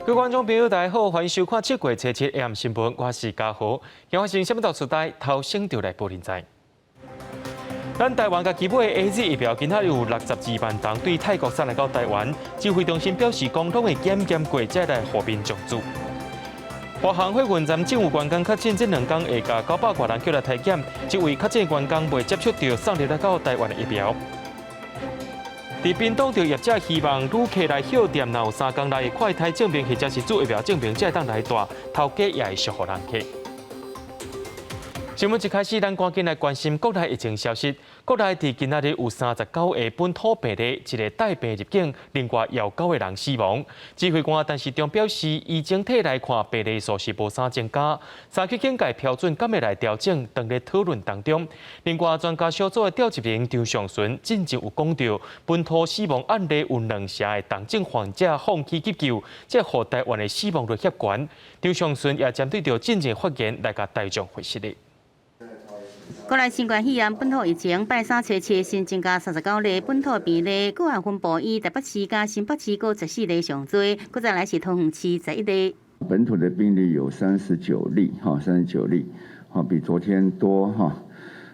各位觀眾朋友，大家好，歡迎收看七月初七 AM 新聞，我是嘉豪。今發生啥物大事代，頭先就來報恁知。咱台灣家己買的 AZ 疫苗，今仔有62萬劑對泰國送來到台灣。指揮中心表示，講攏會檢驗過，才來予民眾注。華航貨運站政府員工確診，這兩工會共900外人叫來篩檢，這位確診員工未接觸著送入來到台灣的疫苗。佇屏東，著業者希望旅客來歇店，若有3工內快篩證明或者是注疫苗證明，才會當來蹛，頭家也會惜予人客。新聞一開始，咱趕緊來關心國內疫情消息。國內佇今仔日有39個本土病例，一个帶病入境，另外有九個人死亡。指揮官陳時中表示，以整體來看，病例數是無啥增加。三級警戒標準敢會來調整，當咧討論當中。另外，專家小組的召集人張上淳進前有講著，本土死亡案例有兩成的重症患者放棄急救，這予台灣的死亡率遐懸。張上淳也針對著進前發言來共大眾回釋的。國內新冠肺炎本土疫情，拜三初七新增加39例本土病例，個案分布以台北市佮新北市各14例上濟，閣再來是桃園市11例。本土的病例有三十九例，哈，三十九例，哈，比昨天多，哈。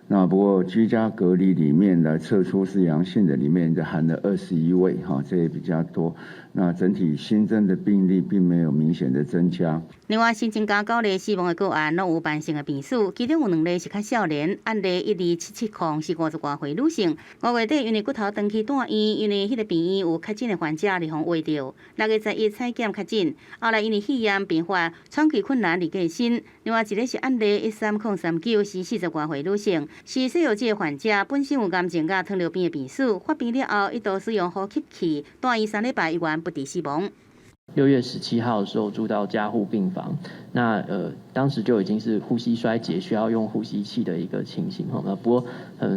那不過居家隔離裡面來測出是陽性的，裡面就含了21位，哈，這也比較多。那整體新增的病例並沒有明顯的增加。另外，新增加九例死亡的個案，攏有慢性的病史，其中有兩例是較少年，案例12770是50外歲女性。5月底因為骨頭長期住院，因為彼个病院有確診的患者而予挖著。6月11採檢確診，後來因為肺炎病發，喘氣困難而過身。另外一个是案例13039，是40外歲女性，是西藥劑患者，本身有癌症佮糖尿病的病史，發病了後一度使用呼吸器，住院3禮拜依然不治死亡。 6月17號的時候住到加護病房，那當時就已經是呼吸衰竭，需要用呼吸器的一個情形哈。那不過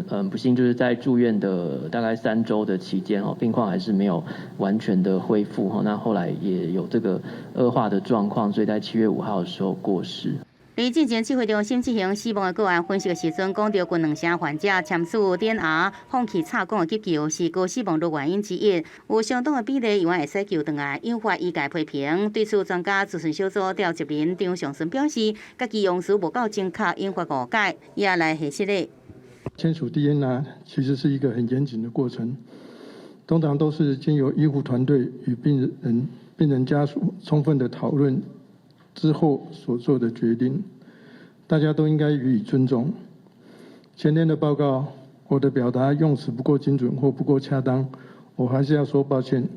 很不幸，就是在住院的大概3週的期間哦，病況還是沒有完全的恢復哈。那後來也有這個惡化的狀況，所以在7月5號的時候過世。佇進前指揮中心進行死亡的個案分析的時陣，講著近兩成患者簽署 DNR 放棄插管的急救是高死亡率原因之一，有相當的比例猶原會使救轉來，引發醫界批評。對此，專家諮詢小組召集人張上淳表示，家己用詞無夠精確，引發誤解，也來解釋咧。簽署 DNR 其實是一個很嚴謹的過程，通常都是經由醫護團隊與病人家屬充分的討論之後所做的決定，大家都應該予以尊重。前天的報告，我的表達用詞不夠精準或不夠恰當，我還是要說抱歉，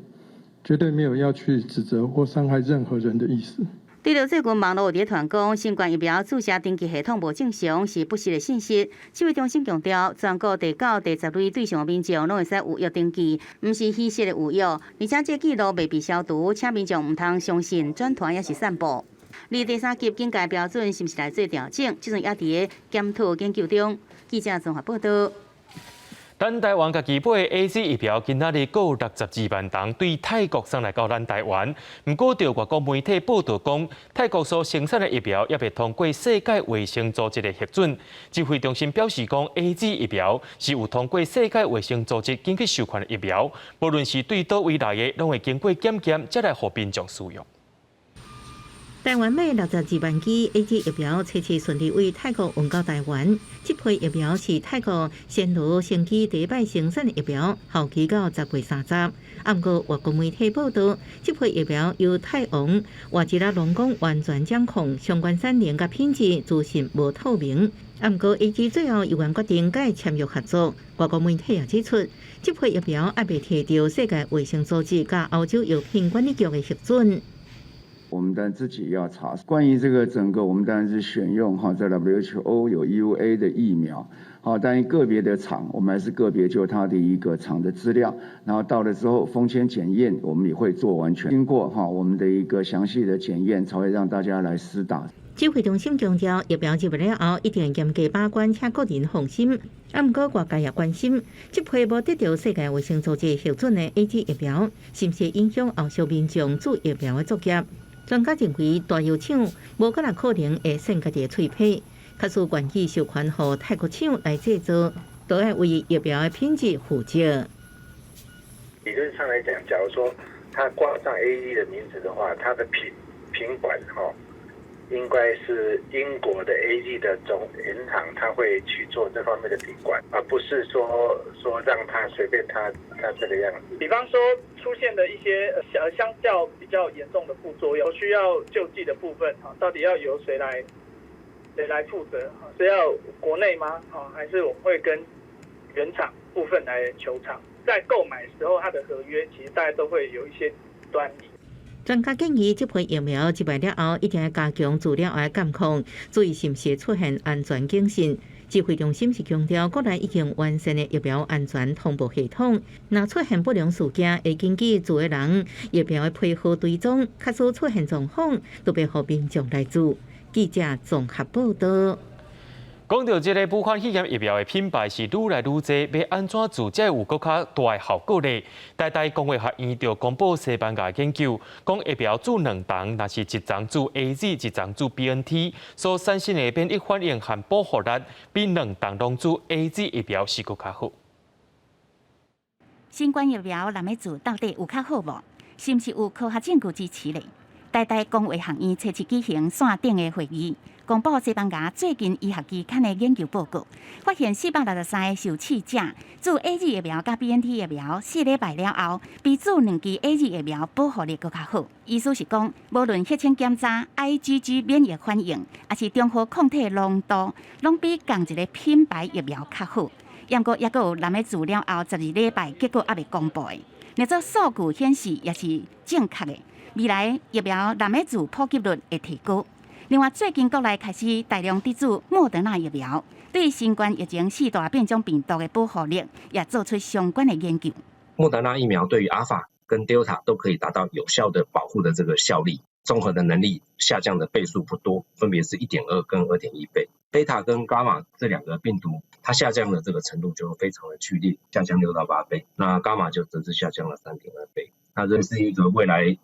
絕對沒有要去指責或傷害任何人的意思。對著最近網路有佇傳講新冠疫苗注射登記系統無正常是不實的信息，指揮中心強調，全國第九、第十類對象的民眾攏會使預約登記，毋是虛設的預約，而且這記錄未被消除，請民眾毋通相信轉傳抑是散布。而第三級警戒標準是毋是來做調整？這陣也佇咧檢討研究中。記者綜合報道。咱台灣家己買的 AZ 疫苗，今仔日閣有62萬劑對泰國送來到咱台灣。毋過，著外國媒體報道講，泰國所生產的疫苗猶未通過世界衛生組織的核准。指揮中心表示講，AZ 疫苗是有通過世界衛生組織緊急授權的疫苗，無論是對佗位來的，攏會經過檢驗，才來予民眾使用。台灣買62萬劑 AZ 疫苗，初七順利為泰國運到台灣。這批疫苗是泰國暹羅生機第一擺生產的疫苗，效期到10月30。啊，毋過外國媒體報道，這批疫苗由泰王瓦吉拉隆功完全掌控，相關產能佮品質資訊無透明。啊，毋過 AZ 最後猶原決定共伊簽約合作。外國媒體也指出，這批疫苗猶未提著世界衛生組織佮歐洲藥品管理局的核准。我們當然自己要查。關於這個整個，我們當然是選用哈，在 WHO 有 EUA 的疫苗，好，但個別的廠，我們還是個別就它的一個廠的資料，然後到了之後封籤檢驗，我們也會做完全，經過哈我們的一個詳細的檢驗，才會讓大家來施打。指揮中心強調，疫苗入來了後，一定嚴格把關，請國人放心。啊，毋過外界也關心，這批無得著世界衛生組織核准的 AZ 疫苗，是毋是影響後續民眾注疫苗的作業？專家認為，大藥廠無可能可能會先家己的喙皮，假使願意授權予泰國廠來製造，都愛為疫苗的品質負責。理論上來講，假如說他掛上 AZ 的名字的話，它的品管哈，應該是英國的 AZ 的總原廠，他會去做這方面的品管，而不是說讓他隨便他這個樣子。比方說出現的一些相較比較嚴重的副作用，需要救濟的部分，到底要由誰來負責？是要國內嗎？還是我們會跟原廠部分來求償？在購買時候，它的合約其實大家都會有一些端倪。專家建議，這批疫苗接來了後，一定要加強資料的監控，注意是毋是出現安全警訊。指揮中心是強調，國內已經完善的疫苗安全通報系統，若出現不良事件，會根據注的人疫苗的批號追蹤，假使出現狀況，都欲予民眾來做。記者綜合報道。講到這个武漢肺炎疫苗的品牌是愈來愈濟，欲按怎注才會有閣較大的效果咧？台大公衛學院就公布西班牙研究，講疫苗注兩針，若是一針注 AZ，一針注 BNT，所產生的免疫反應和保護力，比兩針攏注 AZ 疫苗是閣較好。新冠疫苗濫欲注到底有較好無？是毋是有科學證據支持咧？台大公衛學院初七舉行線頂的會議，公布西班牙最近醫學期刊的研究報告，發現463個受試者注 AZ 疫苗佮 BNT 疫苗4禮拜了後，比注兩劑 AZ 疫苗保護力閣較好。意思是講，無論血清檢查 IgG 免疫反應，抑是中和抗體濃度，攏比仝一个品牌疫苗較好。毋過，猶閣有濫欲注了後12禮拜結果猶未公布的，若做數據顯示也是正確的。未來疫苗濫欲注普及率會提高。另外，最近國內開始大量滴注莫德納疫苗，對新冠疫情四大變種病毒的保護力也做出相關的研究。莫德納疫苗對於阿爾法跟 Delta 都可以達到有效的保護的這個效力，中和的能力下降的倍數不多，分別是1.2跟2.1倍。貝塔跟伽馬這兩個病毒，它下降的這個程度就非常的劇烈，下降6到8倍。那伽馬就則是下降了3.2倍。那這是一個未來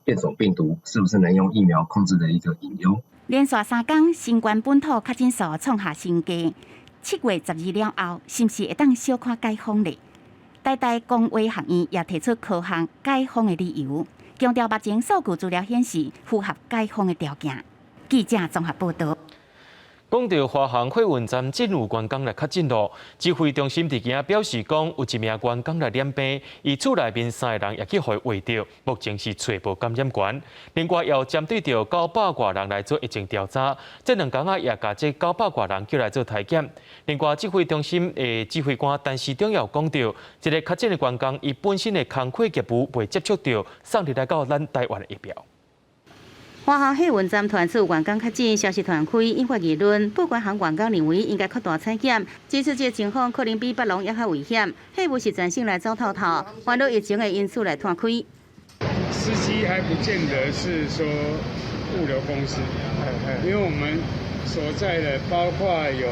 變種病毒是不是能用疫苗控制的一個隱憂。連續3工新冠本土確診數創下新低，7月12了後，是毋是會當小可解封咧？台大公衛學院也提出科學解封的理由，強調目前數據資料顯示符合解封的條件。記者綜合報道。講到華航貨運站進有員工來確診咯，指揮中心佇今仔表示講，有一名員工來染病，伊厝內面三个人也去予伊畫著，目前是揣無感染源。另外，也有針對著900外人來做疫情調查，這兩工仔也共這900外人叫來做篩檢。另外，指揮中心的指揮官陳時中也有講著，這个確診的員工，伊本身的工課業務袂接觸著送入來到咱台灣的疫苗。華航貨運站傳出員工確診，消息傳開，引發議論。報關行員工認為應該擴大採檢，指出這个情況可能比別人猶較危險。貨物是全省來走透透，煩惱疫情的因素來拖開。司機還不見得是說物流公司，因為我們所在的包括有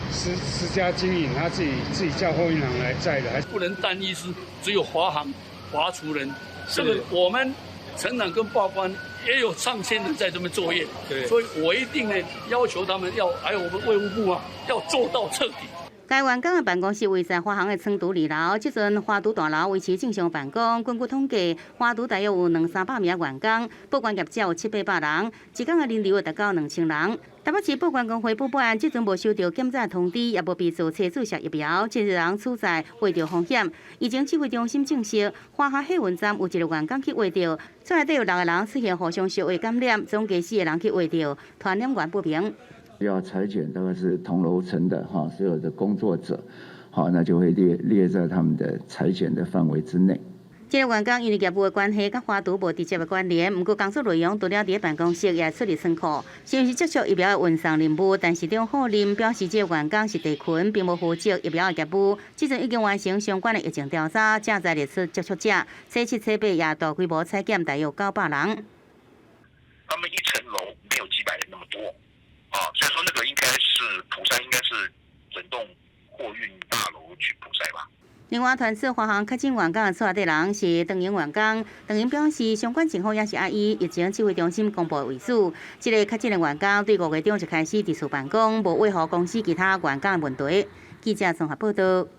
私家經營，他自己叫貨運行來載的，還不能單一是只有華航華廚人，這個我們承攬跟報關也有上千人在這邊作業，所以我一定呢要求他們要，還有我們衛務部啊，要做到徹底。該員工的辦公室位在華航的倉儲二樓，這陣華廚大樓維持正常辦公。根據統計，華廚大約有兩三百名員工，報關業者有七八百人，一工的人流會達到2000人。台北市報關公會報案，這陣無收到檢查通知，也無被做車注射疫苗，這個人處在畫著風險。疫情指揮中心證實，華航貨運站有一个員工去畫著，厝內底有六個人出現互相相會感染，總計四個人去畫著，傳染源不明。要採檢大概是同樓層的哈，所有的工作者，好，那就會列在他們的採檢的範圍之內。這个員工因為業務的關係，佮華廚無直接的關聯，毋過工作內容除了佇辦公室，也出入倉庫，是毋是接觸疫苗的運送任務？陳時中否認，表示這个員工是地勤，並無負責疫苗的業務。這陣已經完成相關的疫情調查，正在列出接觸者，初七、初八也大規模採檢，大約900人。他們一層樓沒有幾百人那麼多。啊，所以說那個應該是普篩，應該是整棟貨運大樓去普篩吧。另外，傳出華航確診員工的厝內底人是長榮員工，長榮表示相關情況也是愛以疫情指揮中心公布為主。這個確診的員工對5月中就開始佇厝辦公，無畫予公司其他員工的問題。記者綜合報道。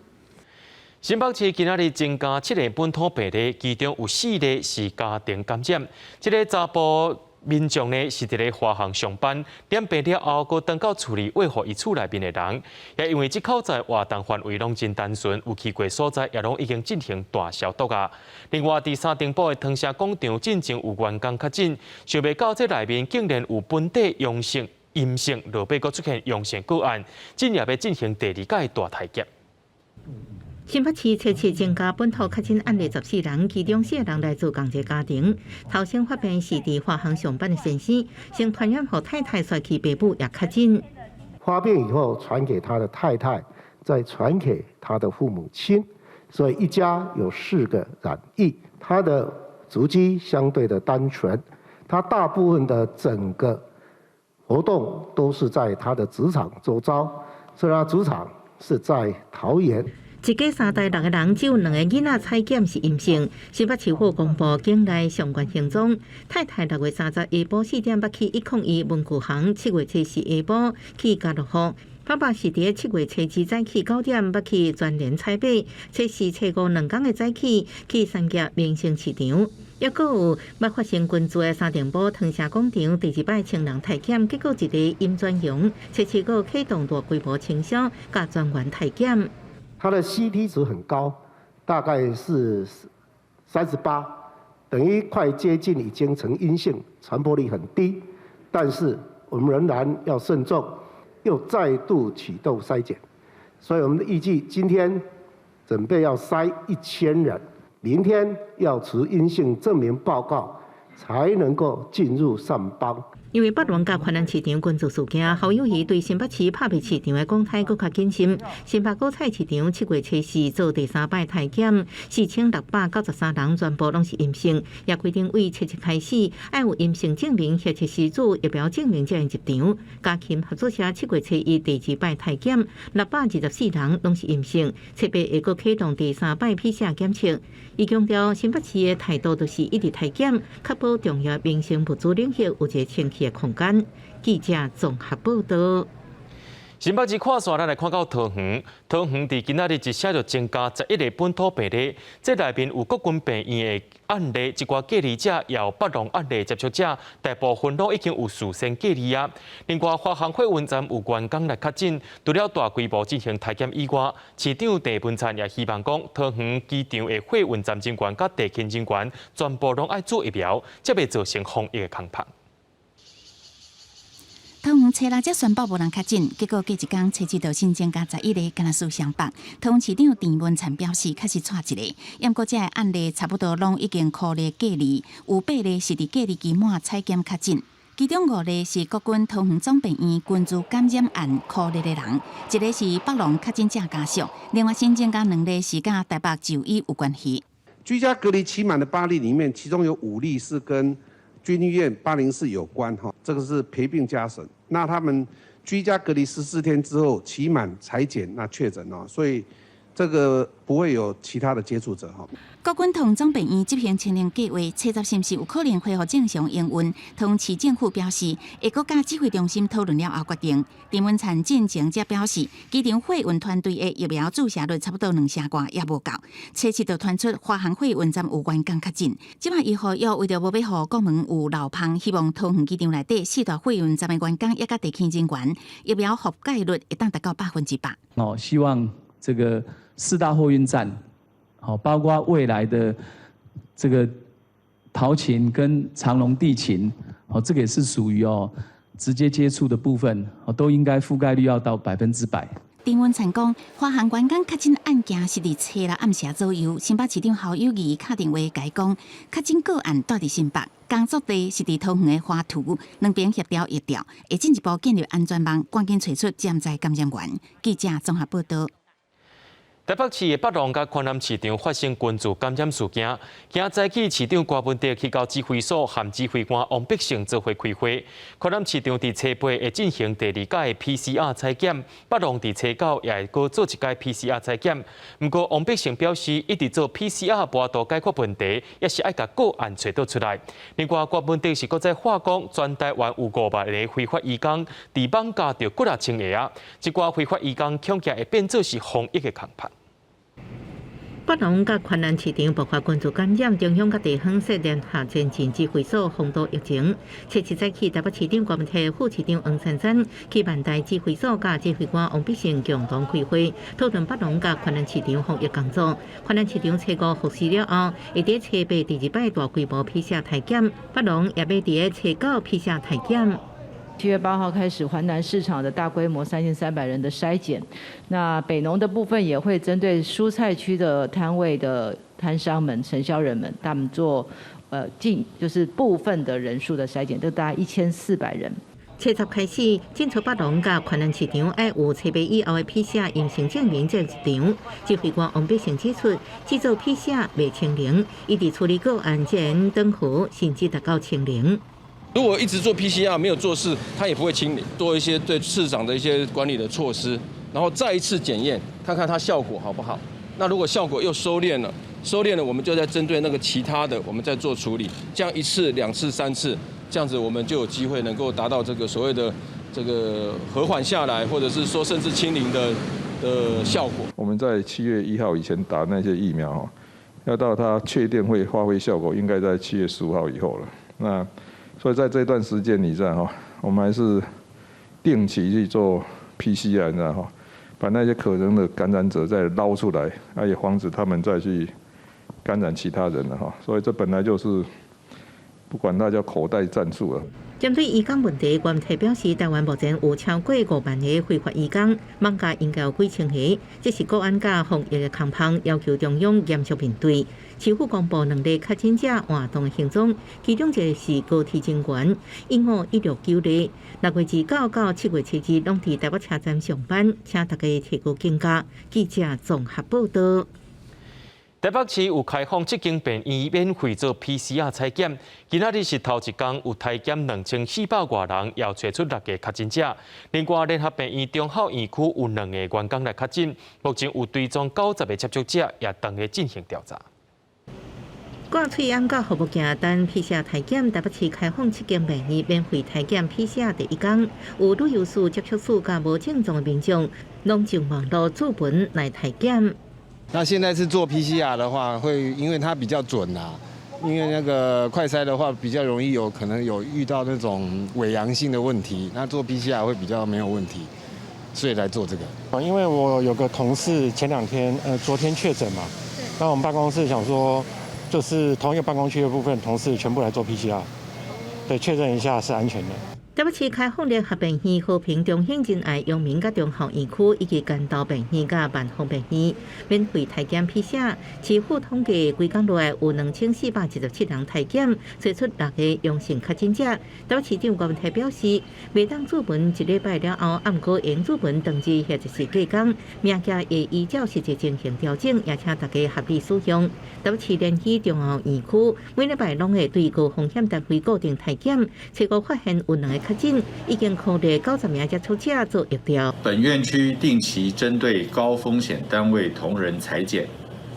新北市今仔日增加七例本土病例，其中有四例是家庭感染。這个查埔民眾呢是佇咧華航上班，染病了後，閣轉到厝裡餵予伊厝內面的人。也因為這口在活動範圍攏真單純，有去過所在也攏已經進行大消毒啊。另外，佇三重埔的湯城廣場進前有員工確診，想袂到這內面竟然有本地陽性、陰性，落尾閣出現陽性個案，進而欲進行第二擺大篩檢。新北市初七增加本土確診案例14人，其中四个人來自仝一个家庭。頭先發病是佇華航上班的先生，先傳染予太太，煞去爸母也確診。發病以後傳給他的太太，再傳給他的父母親，所以一家有四個染疫。他的足跡相對的單純，他大部分的整個活動都是在他的職場周遭，所以他職場是在桃園。一家三代六个人，只有兩個囡仔採檢是陰性。新北市府公布境內相關行蹤，太太6月30下晡4點欲去101文具行，7月初四下晡去家樂福。爸爸是佇7月初二早起9點欲去全聯採買，初四、初五兩工的早起去三峽民生市場。抑閣有捌發生群聚的三重埔湯城廣場，第二擺千人篩檢，結果一个陰轉陽，初七閣啟動大規模清消，佮全員篩檢。它的 CT 值很高，大概是38，等於快接近已經呈陰性，傳播力很低。但是我們仍然要慎重，又再度啟動篩檢，所以我們預計今天準備要篩1000人，明天要持陰性證明報告才能夠進入上班。因為北巒佮環南市場群聚事件，侯友宜對新北市拍賣市場的講態閣較謹慎。新北果菜市場7月初四做第三擺篩檢，4693人全部攏是陰性，也規定對初七開始愛有陰性證明或者是做疫苗證明才會入場。家禽合作社7月初一第二擺篩檢，624人攏是陰性，初八會閣啟動第三擺 PCR 檢測。伊強調，新北市的態度就是一直篩檢，確保重要民生物資領域有一個清氣的空間。記者綜合報道。新北市看煞，咱來看到桃園。桃園佇今仔日一聲就增加11个本土病例，這內面有國軍病院的案例，一寡隔離者，也有北巒案例接觸者，大部分攏已經有事先隔離啊。另外，華航貨運站有員工來確診，除了大規模進行篩檢以外，市長鄭文燦也希望講，桃園機場的貨運站人員佮地勤人員全部攏愛注疫苗，才袂造成防疫的空白。桃園初六才宣布無人確診，結果過一工初七就新增加11个，敢若事相北。桃園市長鄭文燦表示，確實𤆬一个，毋過這个案例差不多攏已經囥咧隔離，有八例是佇隔離期滿採檢確診，其中五例是國軍桃園總病院群聚感染案確認的人，一个是北巒確診者家屬，另外新增加兩例是佮台北就醫有關係。居家隔離期滿的八例裡面，其中有五例是跟軍醫院804有關，哈，這個是陪病家屬。那他們居家隔離14天之後期滿採檢，那確診哦，所以這個不會有其他的接觸者哈。國軍桃園總病院執行清零計劃，初十是毋是有可能恢復正常營運？桃園市政府表示，會閣佮指揮中心討論了後決定。鄭文燦進前則表示，機場貨運團隊的疫苗注射率差不多兩成外，也無夠。初七就傳出華航貨運站有員工確診，這擺伊呼籲為著無欲予國門有漏縫，希望桃園機場內底四大貨運站的員工也佮地勤人員疫苗覆蓋率會當達到100%。哦，希望這個四大貨運站，好，包括未來的這個桃勤跟長榮地勤，哦，這個也是屬於哦直接接觸的部分，哦，都應該覆蓋率要到100%。鄭文燦講，華航員工確診案件是佇初六暗時左右，新北市長侯友宜敲電話共伊講，確診個案蹛佇新北，工作地是佇桃園的華圖，兩邊協調疫調，會進一步建立安全網，趕緊揣出潛在感染源。記者綜合報道。台北市的北巒佮寬南市場發生群聚感染事件，今早起市長柯文哲去到指揮所和指揮官王必勝做伙開會。寬南市場佇初八會進行第二擺 PCR 採檢，北巒佇初九也會閣做一擺 PCR 採檢。毋過王必勝表示，一直做 PCR 無法度解決問題，也是愛共個案揣著出來。另外，柯文哲是閣再話講，全台灣有5萬个非法移工，佇網加著幾若千个啊，這寡非法移工恐驚會變做是防疫的空白。北農佮環南市場爆發群聚感染，中央佮地方設聯合前進指揮所防堵疫情。初七早起，台北市長柯文哲、副市長黃珊珊去萬大指揮所佮指揮官王必勝共同開會，討論北農佮環南市場防疫工作。環南市場初五復市了後，會佇初八第二擺大規模 PCR 篩檢，北農也欲佇初九 PCR 篩檢。7月8號開始，環南市場的大規模3300人的篩檢。那北農的部分也會針對蔬菜區的攤位的攤商們、承銷人們，他們做進就是部分的人數的篩檢，都大概1400人。初十開始，進出北農佮環南市場愛有初八以後的 PCR 陰性證明才入場。指揮官王必勝指出，製造 PCR 袂清零，一直處理個案件等候，甚至達到清零。如果一直做 PCR 沒有做事，他也不會清零。做一些對市場的一些管理的措施，然後再一次檢驗，看看它效果好不好。那如果效果又收斂了，收斂了，我們就再針對那個其他的，我們再做處理。這樣一次、兩次、三次，這樣子我們就有機會能夠達到這個所謂的這個和緩下來，或者是說甚至清零的效果。我們在7月1號以前打那些疫苗，要到它確定會發揮效果，應該在7月15號以後了。那所以在這段時間裡面哈，我們還是定期去做 PCR，你知道哈，把那些可能的感染者再撈出來，也防止他們再去感染其他人了哈。所以這本來就是不管那叫口袋戰術了。針對移工問題，關提表示，台灣目前有超過5萬个非法移工，艋舺應該有幾千个，這是國安佮防疫的空縫，要求中央嚴肅面對。市府公布兩例確診者活動行蹤，其中一個是高鐵人員，15-169例。6月29到7月7日攏佇台北車站上班，請大家提高警覺。記者綜合報道。台北市有開放七間病院免費做 PCR 採檢，今仔日是頭一工有篩檢2400外人，也揣出六个確診者。另外，聯合病院忠孝院區有兩個員工來確診，目前有追蹤90個接觸者，也當咧進行調查。掛喙罨佮護目鏡等 PCR 篩檢，台北市開放七間病院免費篩檢 PCR 第一工，有旅遊史、接觸史佮無症狀的民眾，攏上網路注文來篩檢。那現在是做 PCR 的話，會因為它比較準啦，因為那個快篩的話比較容易有可能有遇到那種偽陽性的問題，那做 PCR 會比較沒有問題，所以來做這個。因為我有個同事前兩天，昨天確診嘛，那我們辦公室想說，就是同一個辦公區的部分同事全部來做 PCR，對，確認一下是安全的。台北市開放聯合病院、和平中興仁愛、陽明佮忠孝院區以及關渡病院佮萬芳病院免費篩檢 PCR。市府統計，規工內有2477人篩檢，揣出六个陽性確診者。台北市長柯文哲表示，袂當注文一禮拜了後，毋過會注文當日或者是隔工，名件會依照實際情形調整，也請大家合理使用。台北市連起忠孝院區，每禮拜攏會對高風險單位固定篩檢，初五發現有兩個確診，已經匡列90名接觸者做疫調。本院區定期針對高風險單位同仁採檢，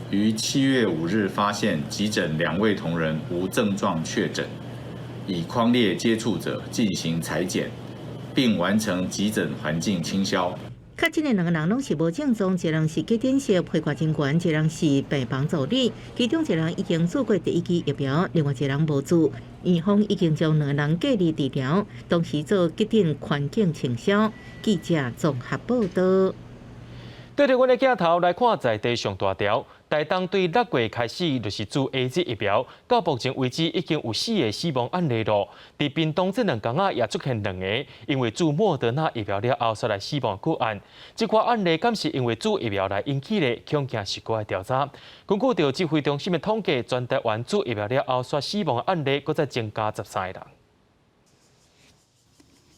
於7月5日發現急診兩位同仁無症狀確診，已匡列接觸者進行採檢，並完成急診環境清消。確診的兩個人攏是無症狀，一個人是急診室陪掛人員，一個人是病房助理。其中一個人已經注過第一劑疫苗，另外一個人無注。院方已經將兩個人隔離治療，同時做急診環境清消。記者綜合報道。對著阮的鏡頭來看，在地上大條，台東對6月開始就是注 AZ 疫苗，到目前為止已經有四個死亡案例囉。佇屏東這兩工仔也出現兩個，因為注莫德納疫苗了後煞來死亡個案。這款案例敢是因為注疫苗來引起的，恐驚是閣愛調查。根據著指揮中心的統計，全台灣注疫苗了後煞死亡的案例，閣再增加13個人。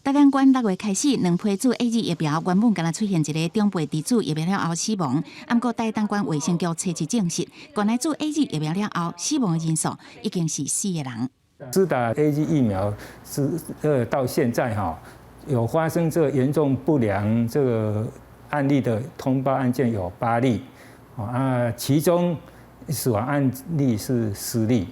台東縣6月開始，兩批注 AZ 疫苗原本敢若出現一个長輩佇注疫苗了後死亡，毋過台東縣衛生局初七證實，原來注 AZ 疫苗了後死亡的人數已經是四個人。施打 AZ 疫苗是到現在哈，有發生這個嚴重不良這個案例的通報案件有8例，啊，其中死亡案例是10例。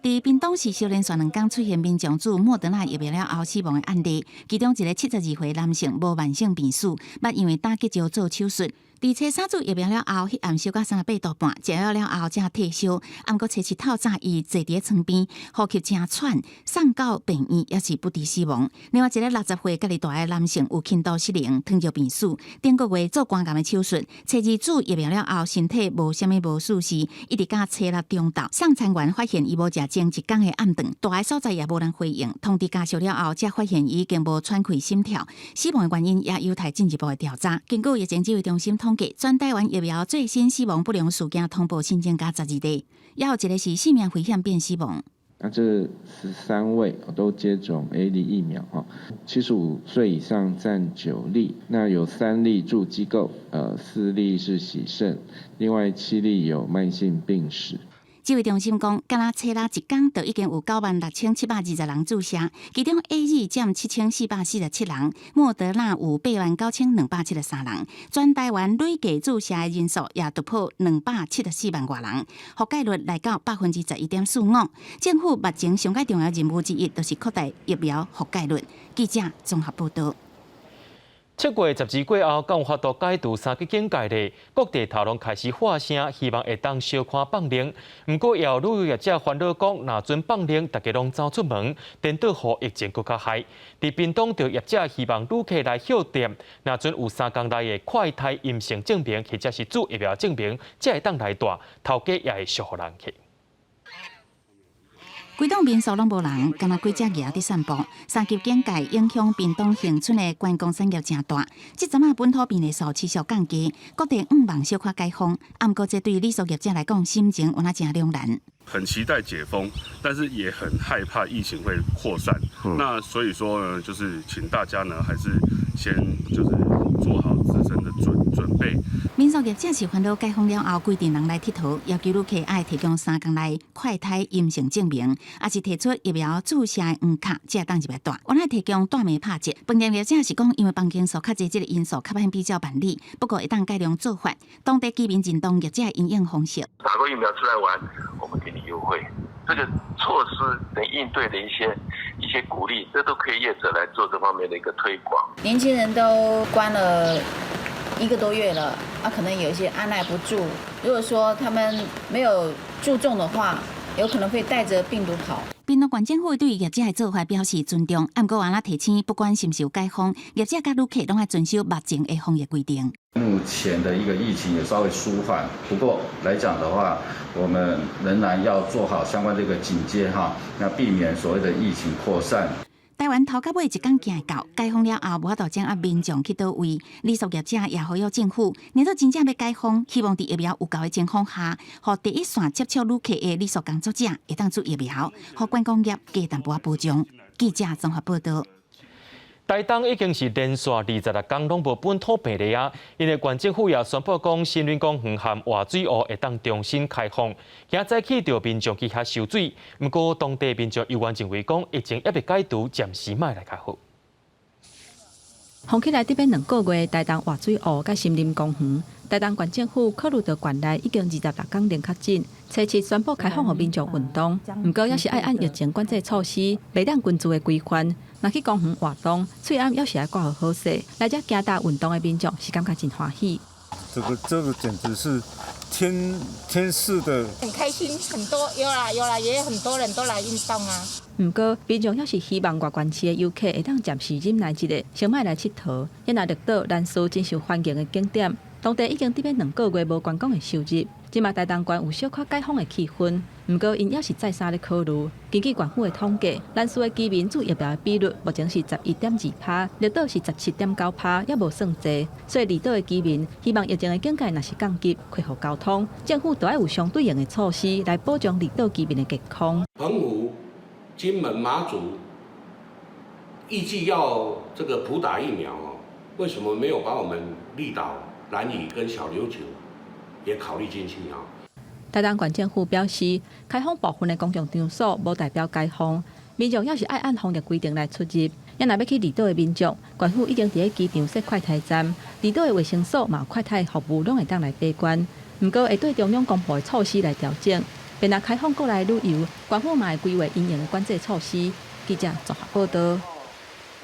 佇屏東市小連續兩工出現民眾注莫德納疫苗了後死亡的案例，其中一个72歲男性無慢性病史，捌因為膽結石做手術，佇初三注疫苗了後，彼暗燒到38度半，食藥了後才退燒。毋過初七透早，伊坐佇床邊，呼吸誠喘，送到病院猶是不治死亡。另外一个60歲家己蹛的男性有輕度失能，糖尿病史，頂個月做肝癌的手術。初二注疫苗了後，身體無啥物無舒適，一直到初六中晝，送餐員發現伊無食前一工的暗頓，蹛的所在也無人回應。通知家屬了後，才發現伊已經無喘氣、心跳，死亡的原因也有待進一步的調查。根據疫情指揮中心統計，全台灣疫苗最新死亡不良事件通報新增加12例，猶有一个是性命危險變死亡。那這13位都接種 AZ 疫苗，75歲以上佔9例，那有3例住機構，4例是洗腎，另外7例有慢性病史。指揮中心講，敢若初六一工就已經有96,720人注射，其中 AZ 佔7,447人，莫德納有89,273人。全台灣累計注射的人數也突破274萬外人，覆蓋率來到11.45%。政府目前上蓋重要任務之一，就是擴大疫苗覆蓋率。記者綜合報導。7月12過後，敢有法度解除三級警戒咧？各地頭攏開始喊聲，希望會當小可放靈。毋過，也有旅遊業者煩惱講，若準放靈，大家攏走出門，顛倒予疫情閣較害。佇屏東，著業者希望旅客來歇店，若準有3工內的快篩陰性證明，或者是注疫苗證明，才會當來蹛，頭家也會惜予人去。規棟民宿攏無人，干焦幾隻鵝佇散步。三級警戒影響屏東恆春的觀光產業誠大。這陣仔本土病例數持續降低，各地向望小可解封。毋過這對旅宿業者來講，心情有哪誠兩難。很期待解封，但是也很害怕疫情會擴散。那所以說呢，就是請大家呢，還是先就是做好自身的準備。民宿業者是煩惱解封了後，規陣人來𨑨迌，要求旅客愛提供3工內快篩陰性證明，抑是提出疫苗注射的黃卡，才會當入來蹛。原來提供蹛暝拍折。飯店業者是講，因為房間數較濟，這个因素較免比較辦理，不過會當改良做法。當地居民認同業者的因應方式。打過疫苗出來玩，我們給你優惠。這個措施能應對的一些鼓勵，這都可以業者來做這方面的一個推廣。年輕人都關了一個多月了，啊，可能有一些按捺不住。如果說他們沒有注重的話，有可能會帶着病毒跑。屏東縣政府對業者的做法表示尊重，毋過嘛提醒，不管是毋是有解封，業者佮旅客攏愛遵守目前的防疫規定。目前的一個疫情也稍微舒緩，不過來講的話，我們仍然要做好相關這個警戒哈，要避免所謂的疫情擴散。台灣頭甲尾一工行會到，解封了後，無法度掌握民眾去佗位。旅宿業者也呼籲政府，若都真正欲解封，希望佇疫苗有夠的情況下，予第一線接觸旅客的旅宿工作者會當注疫苗，予觀光業加淡薄仔保障。記者綜合報導。台東已經是連續26工攏無本土病例啊！因為縣政府也宣布講，森林公園和活水湖會當重新開放。今早起著民眾去遐收水，毋過當地民眾猶原認為講，疫情猶未解除，暫時莫來較好。封起來得欲2個月，台東活水湖佮森林公園，台東縣政府考慮到縣內已經26工零確診，初七宣布開放予民眾運動，毋過猶是愛按疫情管制措施，袂當群聚的規範。若去公園活動，喙罨猶是愛掛予好勢。來遮行踏運動的民眾是感覺真歡喜。這個簡直是天賜的，很開心，很多有啦有啦，也很多人都來運動啊。毋過，民眾猶是希望外縣市的遊客會當暫時忍耐一下，先莫來𨑨迌。遐若綠島、蘭嶼真受歡迎的景點，當地已經得欲2個月無觀光的收入。這馬台東縣有小可解封的氣氛，毋過𪜶猶是再三咧考慮。根據縣府的統計，蘭嶼的居民注疫苗的比率目前是11.2%，綠島是17.9%，猶無算濟。所以離島的居民希望疫情的警戒若是降級，恢復交通，政府都愛有相對應的措施來保障離島居民的健康。澎湖、金門、馬祖預計要這個普打疫苗哦，為什麼沒有把我們綠島、蘭嶼跟小琉球也考慮進去啊？台東縣政府表示，開放部分的公共場所，無代表解封，民眾猶是愛按防疫規定來出入。若欲去離島的民眾，縣府已經佇咧機場設快篩站，離島的衛生所嘛有快篩服務，攏會當來把關。毋過會對中央公布的措施來調整。便若開放國內旅遊，縣府嘛會規劃因應的管制措施。記者綜合報導。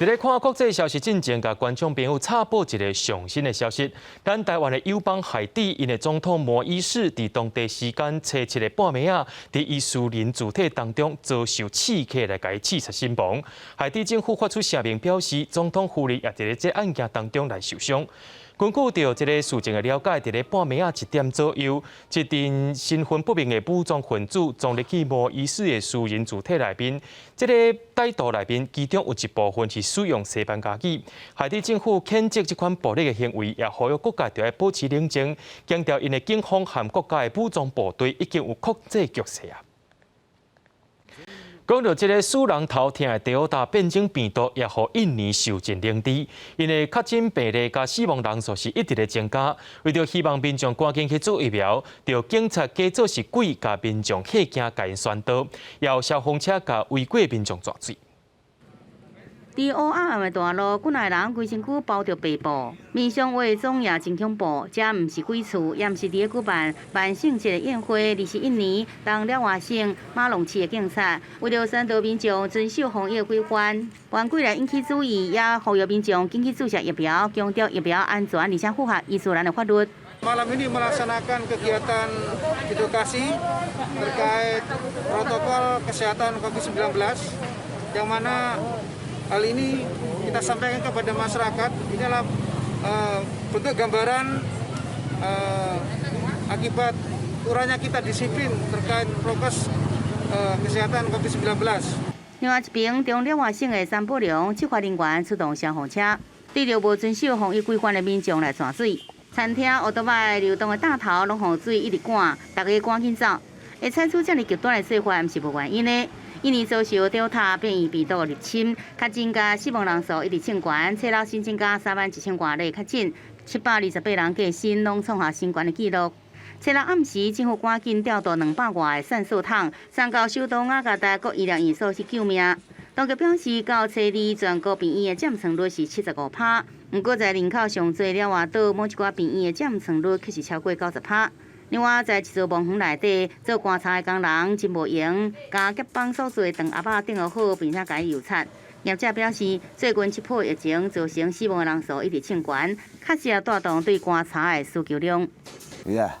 佇咧看國際消息進前，共觀眾朋友插播一个上新的消息。咱台灣的友邦海地，𪜶的總統摩伊士佇當地時間初七的半暝仔，佇伊私人住宅當中遭受刺客來共伊刺殺身亡。海地政府發出聲明表示，總統夫人也佇咧這案件當中來受傷。根據著這个事情的了解，佇咧半暝仔1點左右，一陣身份不明的武裝分子衝入去摩伊士的私人住宅內面，這个歹徒內面其中有一部分是使用西班牙語。海地政府譴責這款暴力的行為，也呼籲各界著愛保持冷靜，強調𪜶的警方和國家的武裝部隊已經有控制局勢啊。講到這个使人頭疼的德爾達變種病毒，也予印尼受盡凌遲，𪜶的確診病例佮死亡人數是一直咧增加。為著希望民眾趕緊去注疫苗，著警察假做是鬼，共民眾嚇驚，共𪜶宣導，也有消防車共違規民眾抓水。佇烏暗暗的大路，幾若个人規身軀包著白布，面上化妝也真恐怖。這毋是鬼厝，也毋是佇咧舉辦萬聖節的宴會，而是印尼東爪哇省馬龍市的警察，為著宣導民眾遵守防疫規範，還過來引起注意，也呼籲民眾緊去注射疫苗，強調疫苗安全，而且符合伊斯蘭的法律。 Malam ini melaksanakan kegiatan edukasi terkait protokol kesehatan COVID-19 yang mana hal ini kita sampaikan kepada masyarakat. Ini adalah bentuk gambaran akibat kurangnya kita disiplin terkait prokes kesehatan COVID-19. 另外一邊，中爪哇省的三寶龍執法人員出動消防車，對著無遵守防疫規範的民眾來灑水。餐廳、歐多擺流動的擔頭攏予水一直灌，逐家趕緊走。會採取遮爾極端的做法，毋是無原因的。印尼遭受 Delta 變異病毒的入侵，確診佮死亡人數一直衝懸，初六新增加3萬1千外例確診，728人過身，攏創下新懸的紀錄。初六暗時，政府趕緊調動200外个散射筒，送到首都雅加達各醫療院所去救命。當局表示，到初二全國病院的佔床率是75%，毋過在人口上濟爪哇島某一寡病院的佔床率卻是超過90%。另外，在一座墓園內底做棺材的工人真無閒，共夾板所做的長盒仔釘好，並且共伊油漆。業者表示，最近這波疫情造成死亡的人數一直衝懸，確實也帶動對棺材的需求量。 Iya.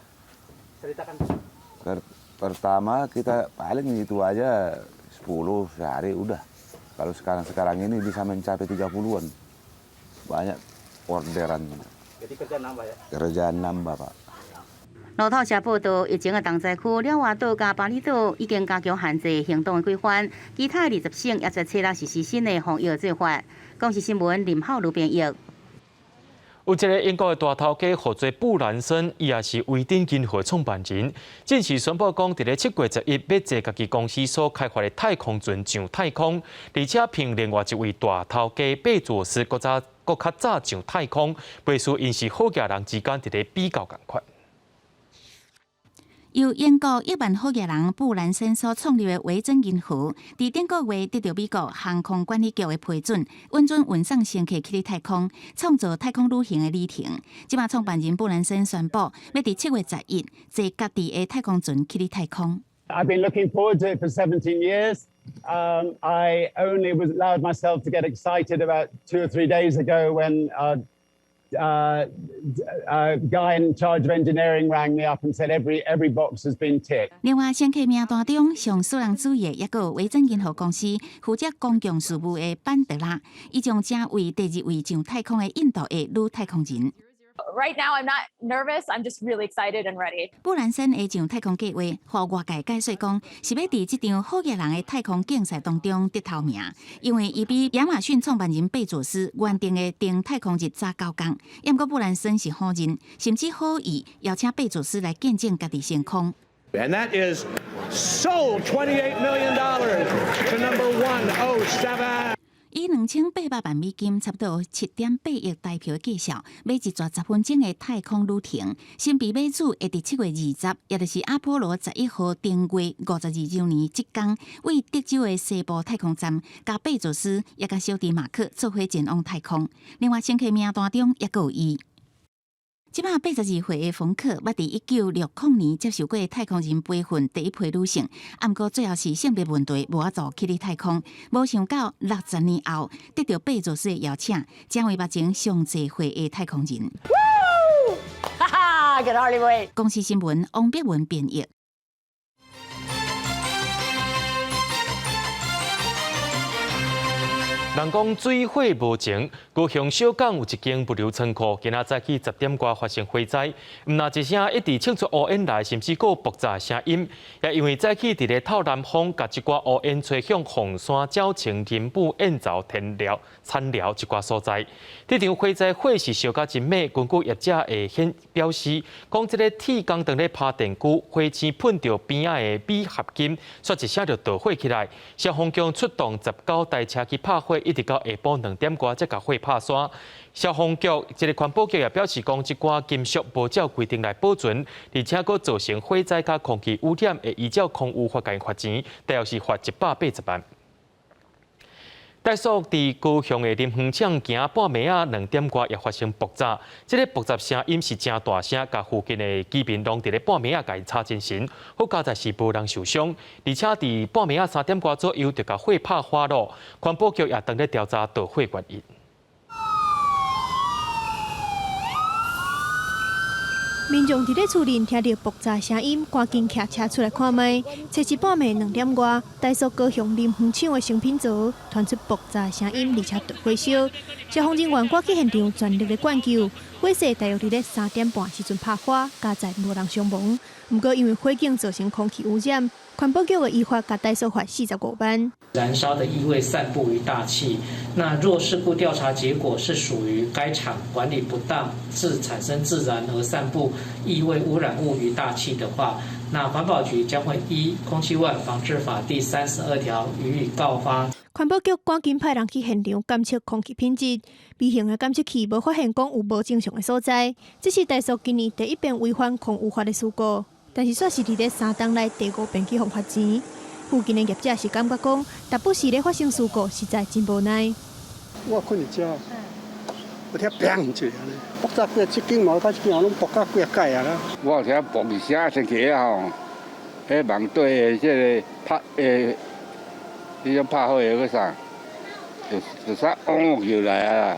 Pertama kita paling itu aja 10 sehari udah. Kalau sekarang-sekarang ini bisa mencapai 30-an. Banyak orderan. Jadi kerjaan nambah ya? Kerjaan nambah, Pak. 路透社報道，疫情的重災區爪哇島佮巴厘島已經加強限制行動的規範，其他20省也在初六實施新的防疫做法。公視新聞林浩如編譯。有一个英國的大頭家號做布蘭森，伊也是維珍銀河創辦人。正式宣布講，佇咧7月11欲坐家己公司所開發的太空船上太空，而且憑另外一位大頭家貝佐斯，閣早閣較早上太空，袂輸𪜶是好額人之間佇咧比較仝款。由英國億萬好額人布蘭森所創立的維珍銀河，佇頂個月得到美國航空管理局的批准，允准運送乘客去太空，創造太空旅行的里程。這馬創辦人布蘭森宣布，欲佇7月11坐家己的太空船去太空。 I've been looking forward to it for 17 years. I only was allowed myself to get excited about 2 or 3 days ago when a guy in charge of engineering rang me up and said every box has been ticked. 另外，乘客名單中上使人注意的，抑閣有維珍銀河公司負責公共事務的班德拉，伊將成為第二位上太空的印度裔女太空人。 Right now, I'm not nervous. I'm just really excited and ready. 布蘭森的上太空計劃，予外界解說講，是欲佇這場好額人的太空競賽當中得頭名，因為伊比亞馬遜創辦人貝佐斯原定的登太空日早9工。毋過布蘭森是否認，甚至好意邀請貝佐斯來見證家己升空。 And that is sold $28 million to number 107. 以2800萬美金，差不多7.8億台幣的價數，買一逝10分鐘的太空旅程。新幣買主會佇7月20，也就是阿波羅11號登月52週年這工，對德州的西部太空站，佮貝佐斯也佮小弟馬克做伙前往太空。另外，乘客名單中也閣有伊。這擺82歲的馮克，捌佇1960年接受過太空人培訓第一批女性，毋過最後是性別問題無法度去佇太空。無想到60年後得著貝佐斯的邀請，成為目前上濟歲的太空人。哈哈，can hardly wait。公視新聞王碧文編譯。人講水火無情，高雄小港有一間物流倉庫，今仔早起10點外發生火災，毋但一聲一直衝出烏煙來，甚至閣有爆炸聲音。也因為早起佇咧透南風，共這寡烏煙吹向鳳山、鳥情、林武、燕巢、田寮、田寮這寡所在。這場火災火勢燒甲真猛，根據業者的顯表示，講這个鐵工當咧拍電鋸，火星噴著邊仔的鋁合金，煞一聲就著火起來。消防局出動19台車去拍火。一直到下晡2點外才共火拍散。消防局這个環保局也表示講，這寡金屬無照規定來保存，而且閣造成火災佮空氣污染，會依照空污法共伊罰錢，大約是罰180萬。台塑佇高雄的林園廠今半暝仔2點外也發生爆炸，這个爆炸聲音是誠大聲，共附近的居民攏佇咧半暝仔共伊吵精神。好佳哉是無人受傷，而且佇半暝仔3點外左右就共火拍花咯。環保局也當咧調查導火原因。民眾佇咧厝內聽著爆炸聲音，趕緊騎車出來看覓。初七半暝2點外，台塑高雄林園廠的成品槽傳出爆炸聲音，而且著火燒。消防人員趕去現場，全力咧灌救。火勢大約佇咧3點半時陣拍火，佳哉無人傷亡。毋過因為火警造成空氣污染，環保局會依法共台塑罰45萬。燃燒的異味散布於大氣。那若事故調查結果是屬於該廠管理不當，致產生自燃而散布異味污染物於大氣的話，那環保局將會依《空氣污染防治法》第32條予以告發。環保局趕緊派人去現場監測空氣品質，微型的監測器無發現講有無正常的所在。這是台塑今年第一遍違反空污法的事故，但是煞是佇咧3冬內第5遍去予罰錢。附近的業者是感覺講，逐不時咧發生事故，實在真無奈。我睏佇遮，我聽砰一下呢，爆炸幾啊，這間嘛，這間攏爆甲幾啊蓋啊啦。我聽爆一聲先起吼，彼網底的這个拍的，彼種拍火的閣啥，就啥嗡叫來啊啦。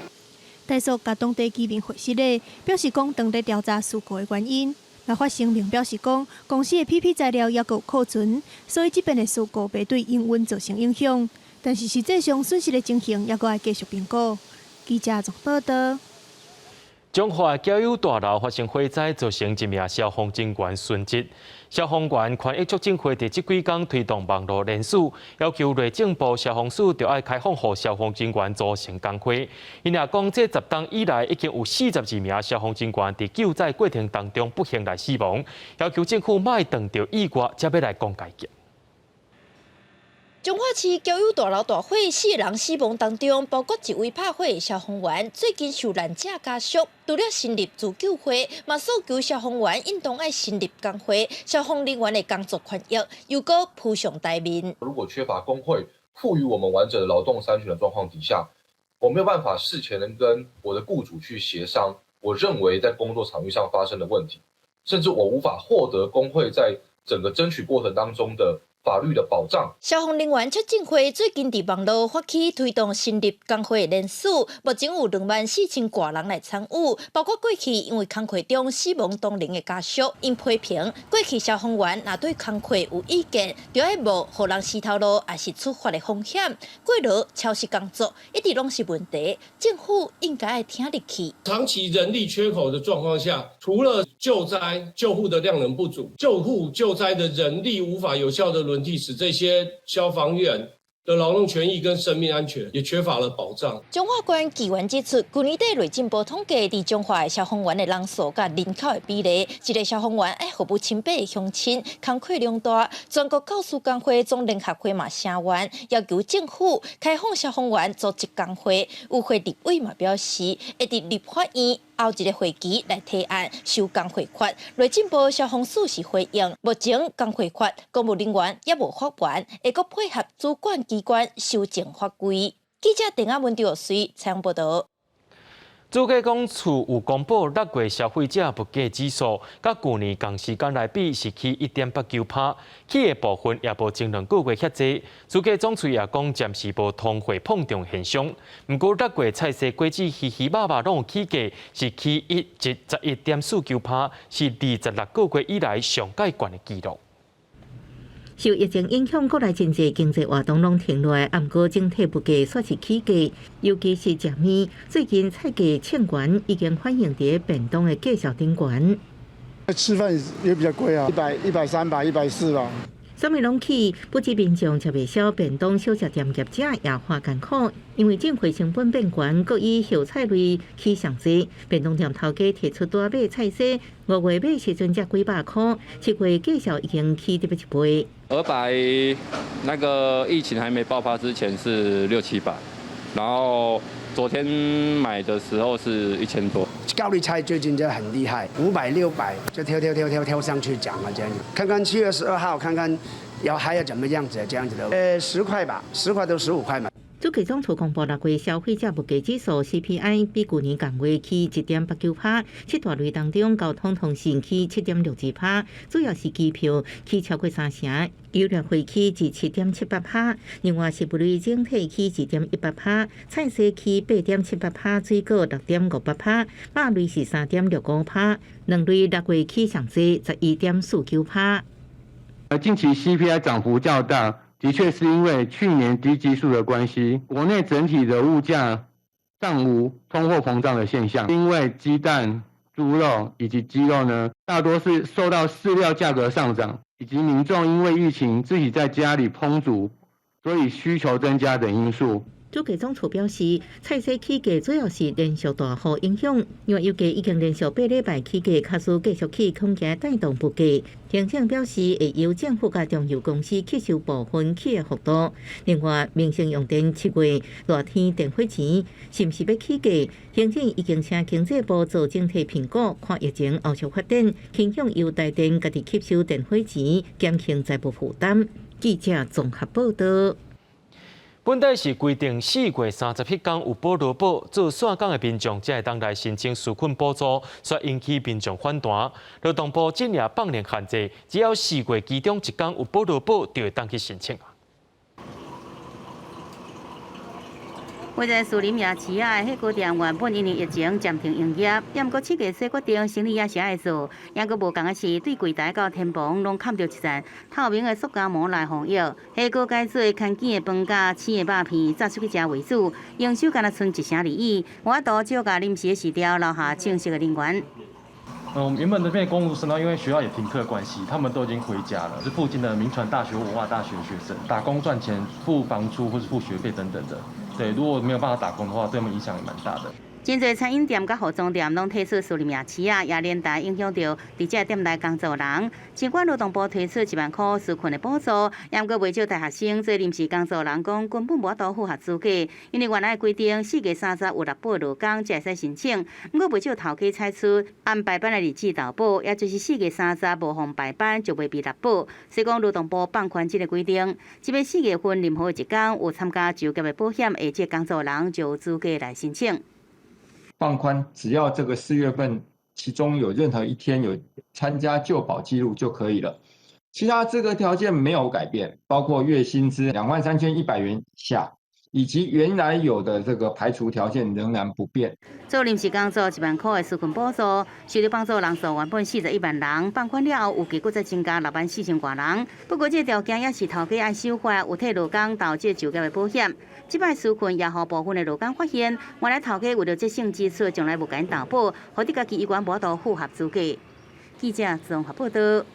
台塑共當地居民回釋咧，表示講當咧調查事故的原因。嘛發聲明表示講，公司的 PP 材料猶閣有庫存，所以這遍的事故袂對營運造成影響。但是實際上損失的情形猶閣愛繼續評估。記者綜報導。彰化教育大樓發生火災，造成一名消防人員殉職。消防員權益促進會佇這幾工推動網路聯署，要求內政部消防署著愛開放予消防人員組成工會。𪜶也講，這10冬以來已經有42名消防人員佇救災過程當中不幸來死亡，要求政府莫等著意外才欲來講改革。彰化市交友大樓大火，四个人死亡當中，包括一位拍火的消防員。最近受難者家屬除了成立自救會，嘛訴求消防員應當愛成立工會，消防人員的工作權益猶閣浮上台面。如果缺乏工會賦予我們完整的勞動三權的狀況底下，我沒有辦法事前能跟我的僱主去協商，我認為在工作場域上發生的問題，甚至我無法獲得工會在整個爭取過程當中的法律的保障。消防人員促進會最近佇網路發起推動成立工會聯署，目前有2萬4千外人來參與，包括過去因為工課中死亡同仁的家屬，𪜶批評過去消防員若對工課有意見，就愛冒予人死頭路，抑是處罰的風險。過勞超時工作一直攏是問題，政府應該愛聽入去。長期人力缺口的狀況下，除了救災救護的量能不足，救護救災的人力無法有效的輪替，使這些消防員的勞動權益跟生命安全也缺乏了保障。彰化縣議員指出，去年底內政部統計，佇彰化的消防員的人數佮人口的比例，一个消防員愛服務1000八个鄉親，工課量大。全國教師工會總聯合會嘛聲援，要求政府開放消防員組織工會。與會立委嘛表示，會佇立法院後一個會期來提案修工會法。內政部消防署是回應，目前工會法公務人員猶無發完，會閣配合主管機關修正法規。記者鄧阿文、劉水採訪報導。主計總處有公布六月消費者物價指數，佮舊年仝時間來比是起1.89%，起的部分也無前兩個月遐濟。主計總處也講暫時無通貨膨脹現象。毋過六月菜蔬果子魚魚肉肉攏有起價，是起11.49%，是26個月以來上蓋懸的紀錄。受疫情影響，國內真濟經濟活動攏停落來，毋過整體物價煞是起價，尤其是食物。最近菜價衝懸，已經反映佇便當的價數頂懸。吃飯也比較貴啊，100、130吧，140吧。啥物攏起，不止民眾食袂消，便當小食店業者也看艱苦，因為進貨成本變懸，閣以葉菜類起上濟。便當店頭家提出多買菜蔬，5月買時陣才幾百箍，7月價數已經起得欲一倍。200，那個疫情還沒爆發之前是六七百，然後昨天買的時候是1000多。高麗菜最近就很厲害，500、600就跳跳跳跳跳上去漲了，這樣子。看看7月12號，看看要還要怎麼樣子，這樣子的。10塊吧，10塊到15塊嘛。主計總處公布6月消費者物價指數 CPI 比舊年仝月起1.89%，七大類當中交通通訊起7.62%，主要是機票起超過3成，油料費起至7.78%，另外食物類整體起2.18%，菜蔬起8.78%，水果6.58%，肉類是3.65%，兩類6月起上濟11.49%。近期 CPI 漲幅較大。的確是因為去年低基數的關係，國內整體的物價尚無通貨膨脹的現象。因為雞蛋、豬肉以及雞肉呢，大多是受到飼料價格上漲，以及民眾因為疫情自己在家裡烹煮，所以需求增加等因素。主計總處表示，菜蔬起價主要是連續大雨影響，因為油價已經連續8禮拜起價，假使繼續起，恐驚帶動物價。行政表示會由政府佮中油公司吸收部分起的幅度。另外，民生用電7月熱天電費錢是毋是欲起價？行政已經請經濟部做整體評估，看疫情後續發展，傾向由台電家己吸收電費錢，減輕財務負擔。記者綜合報道。本底是規定4月30彼工有保勞保做散工的民眾，才會當來申請紓困補助，煞引起民眾反彈。勞動部進而放寬限制，只要4月其中一工有保勞保，就會當去申請。位在士林夜市仔的火鍋店原本因為疫情暫停營業，也毋過7月底決定生意也是愛做。也閣無仝的是，對櫃台到天棚攏崁著一層透明的塑膠膜來防疫。火鍋改做牽緊的飯佮生的肉片，炸出去食為主，營收敢若賰一成而已。無法度少共臨時的辭掉，留下正式的人員。我們原本這邊工讀生呢，因為學校也停課關係，他們都已經回家了。是附近的銘傳大學、文化大學學生，打工賺錢付房租或是付學費等等的。對，如果沒有辦法打工的話，對他們影響也蠻大的。真濟餐飲店佮服裝店攏提出私立名詞啊，也連帶影響著佇這店內工作人。儘管勞動部提出1萬箍紓困的補助，也毋過袂少大學生做臨時工作人講根本無法度符合資格，因為原來規定4月30有納保勞工才會使申請。毋過袂少頭家採取按排班的日子投保，也就是4月30無予排班就袂被納保。所以講勞動部放寬這个規定，這擺4月份任何一工有參加就業的保險的這工作人就有資格來申請。放寬，只要這個4月份其中有任何一天有參加就保記錄就可以了，其他資格條件沒有改變，包括月薪資23,100元以下，以及原來有的這個排除條件仍然不變。做臨時工作1萬塊的紓困補助，受到幫助人數原本41萬人，放寬了後預計閣再增加6萬4千外人。不過這個條件也是頭家愛守法，有替勞工投這就業的保險。這擺紓困也予部分的勞工發現，原來頭家為著節省支出，從來無共𪜶投保，予得家己依然無法度符合資格。記者綜合報道。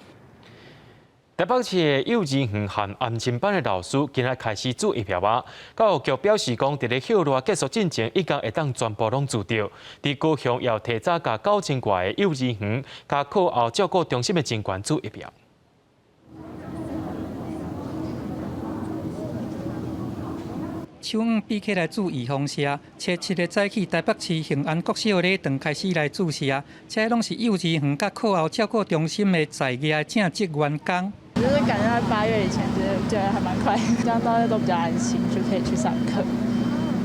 台北市的幼稚園和安親班的老師今日開始注疫苗啊。教育局表示講，佇咧歇熱結束進前，已經會當全部攏注著。佇高雄也提早共9000外个幼稚園、佮課後照顧中心的人員注疫苗。手腕比起來注預防射，初七日早起台北市恆安國小禮堂開始來注射，這攏是幼稚園佮課後照顧中心的在業的正職員工。就是趕在8月以前，覺得還蠻快，這樣大家都比較安心，就可以去上課。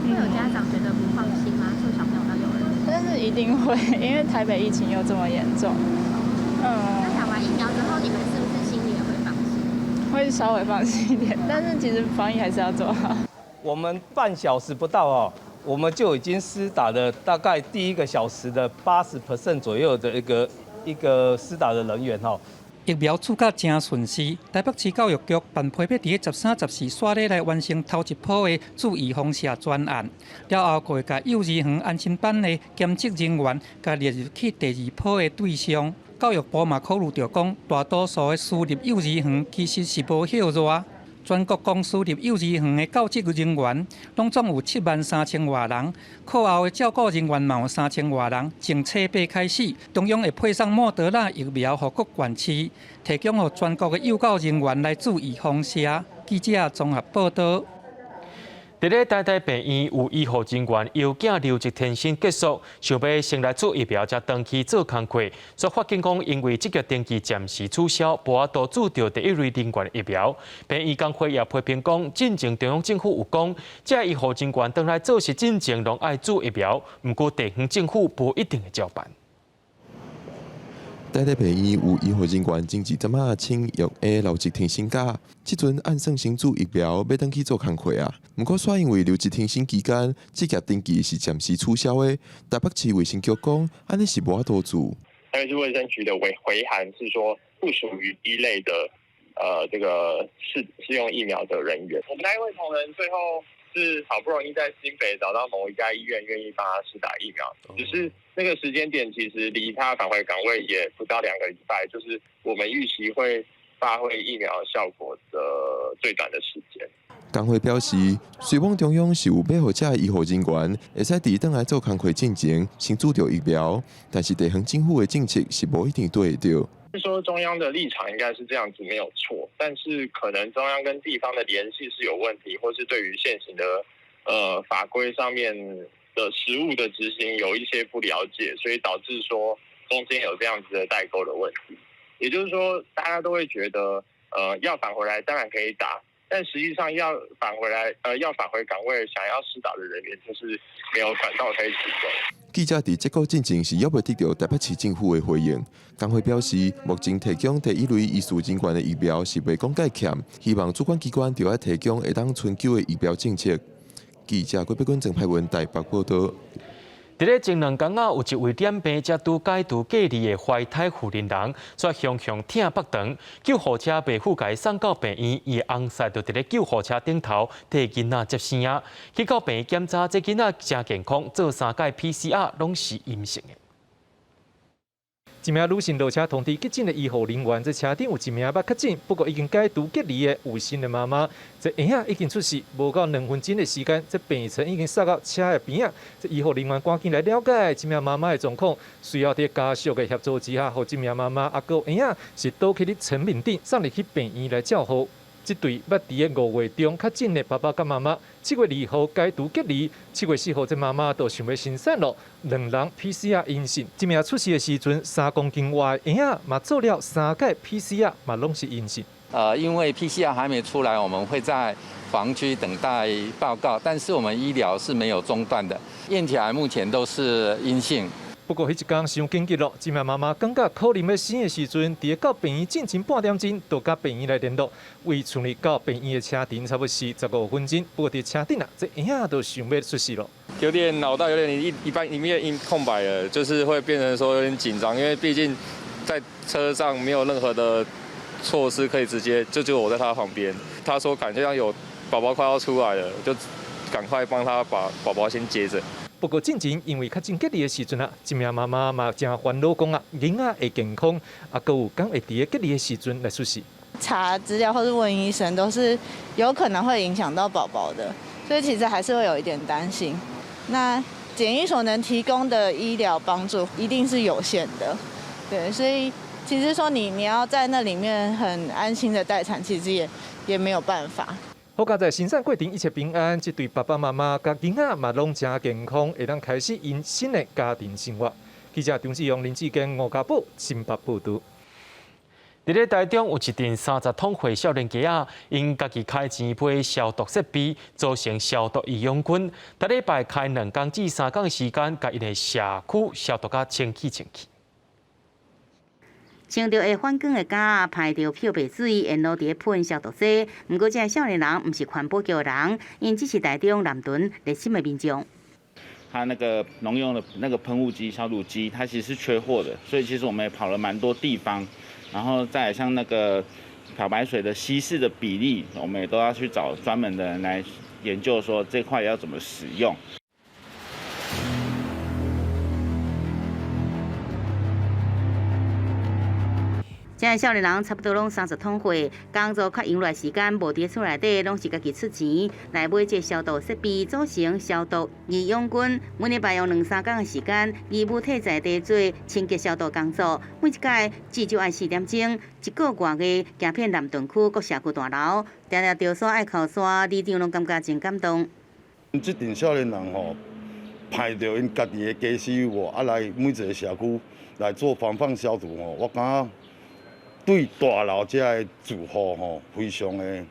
會有家長覺得不放心嗎？說小朋友到幼兒園？但是一定會，因為台北疫情又這麼嚴重。嗯。那打完疫苗之後，你們是不是心裡也會放心？會稍微放心一點，但是其實防疫還是要做好。我們半小時不到哦，我們就已經施打了大概第一個小時的80% 左右的一個施打的人員哈。疫苗注甲誠順勢，台北市教育局辦批欲佇咧13、14煞咧來完成頭一波的注預防射專案，了後閣會共幼兒園安親班的兼職人員共列入去第二波的對象。教育部嘛考慮著講，大多數的私立幼兒園其實是無歇熱。全國公私立幼兒園的教職人員，攏總有7萬3千外人，課後的照顧人員嘛有3千外人。從初八開始，中央會配送莫德納疫苗予各縣市，提供予全國的幼教人員來注預防射。記者綜合報道。佇咧台大病院有醫護人員邀囝留職停薪結束，想欲先來注疫苗，才轉去做工課。煞發現講，因為職業登記暫時取消，無法度注著第一類人員疫苗。病院工會也批評講，進前中央政府有講，這醫護人員轉來做事進前攏愛注疫苗，毋過地方政府無一定會照辦。台大病院有醫護人員前一陣仔請約的留職停薪假，這陣按算先注疫苗，欲轉去做工課啊。毋過煞因為留職停薪期間，職業登記是暫時取消的。台北市衛生局講，按呢是無法度注。台北市衛生局的回函是說，不屬於一類的，這個適用疫苗的人員。我們那一位同仁最後是好不容易在新北找到某一家醫院願意幫他施打疫苗，只是那個時間點其實離他返回崗位也不到2個禮拜，就是我們預期會發揮疫苗效果的最短的時間。工會表示，雖罔中央是有欲予這醫護人員會使佇轉來做工課進前先注著疫苗，但是地方政府的政策是無一定對會著。是說中央的立場應該是這樣子沒有錯，但是可能中央跟地方的聯繫是有問題，或是對於現行的法規上面的實務的執行有一些不了解，所以導致說中間有這樣子的代溝的問題。也就是說，大家都會覺得要返回來當然可以打，但實際上要返回來要返回崗位想要施打的人員，就是沒有管道可以使用。記者佇這個進前是猶未得著台北市政府的回應。工會表示，目前提供第一類醫事人員的疫苗是袂講蓋欠，希望主管機關著愛提供會當春秋的疫苗政策。記者郭碧君、鄭派文台北報道。佇咧前兩工仔，有一位染病才拄解除隔離的懷胎婦人人，煞雄雄疼腹長，救護車袂赴共伊送到病院，伊的翁婿就佇咧救護車頂頭替囡仔接生仔。去到病院檢查，這囡仔誠健康，做三擺 PCR 攏是陰性的。一名女性落車通知急診的醫護人員，這車頂有一名捌確診，不過已經解除隔離的有新的媽媽，這嬰仔已經出世，無夠2分鐘的時間，這病床已經塞到車的邊仔。這醫護人員趕緊來了解這名媽媽的狀況，隨後佇家屬的協助之下，予這名媽媽啊閣嬰仔是倒去佇層面頂，送入去病院來照護。這對捌佇咧5月中確診的爸爸佮媽媽，7月2號解除隔離，7月4號這媽媽就想欲生產囉，兩人 PCR 陰性。這名出世的時陣3公斤外嬰仔嘛做了三擺 PCR 嘛攏是陰性。因為 PCR 還沒出來，我們會在房區等待報告，但是我們醫療是沒有中斷的，驗起來目前都是陰性。不過，彼一工傷緊急囉，這名媽媽感覺可能欲生的時陣，佇到病院進前半點鐘，就佮病院來聯絡，為賰入到病院的車程差不多是15分鐘。不過佇車頂啊，這嬰仔就想欲出世囉。有點腦袋有點一半裡面一空白了，就是會變成說有點緊張，因為畢竟在車上沒有任何的措施可以直接，就我在他旁邊，他說感覺像有寶寶快要出來了，就趕快幫他把寶寶先接著。不過進前因為確診隔離的時陣啊，這名媽媽嘛誠煩惱講啊，囡仔會健康，啊，閣有敢會佇咧隔離的時陣來出世。查資料或是問醫生，都是有可能會影響到寶寶的，所以其實還是會有一點擔心。那檢疫所能提供的醫療幫助一定是有限的，對，所以其實說你要在那裡面很安心的待產，其實也沒有辦法。好佳哉生產過程一切平安，這對爸爸媽媽佮囡仔嘛攏誠健康，會當開始𪜶新的家庭生活。記者張志勇、林志堅、吳家寶新北報道。佇咧台中有一陣30通歲少年家仔，𪜶家己開錢買消毒設備，組成消毒義勇軍。逐禮拜開2工至3工的時間，共𪜶的社區消毒甲清氣清氣。穿著會反光的夾仔，排著漂白水，沿路佇咧噴消毒劑。毋過，這个少年人毋是環保局的人，𪜶只是台中南屯熱心的民眾。他那個農用的那個噴霧機、消毒機，它其實是缺貨的，所以其實我們也跑了蠻多地方，然後再來像那個漂白水的稀釋的比例，我們也都要去找專門的人來研究，說這塊要怎麼使用。這个少年人差不多攏30通歲，工作較閒來時間，無佇厝內底，攏是家己出錢來買這消毒設備，組成消毒義勇軍。每禮拜用2、3工的時間，義務替在地做清潔消毒工作。每一擺至少愛4點鐘，一個外的行遍南屯區各社區大樓，定定著山愛靠山，里長攏感覺真感動。這陣少年人吼，派著𪜶家己的家私無，啊來每一個社區來做防範消毒吼，我感覺。對大樓這个住戶吼，非常的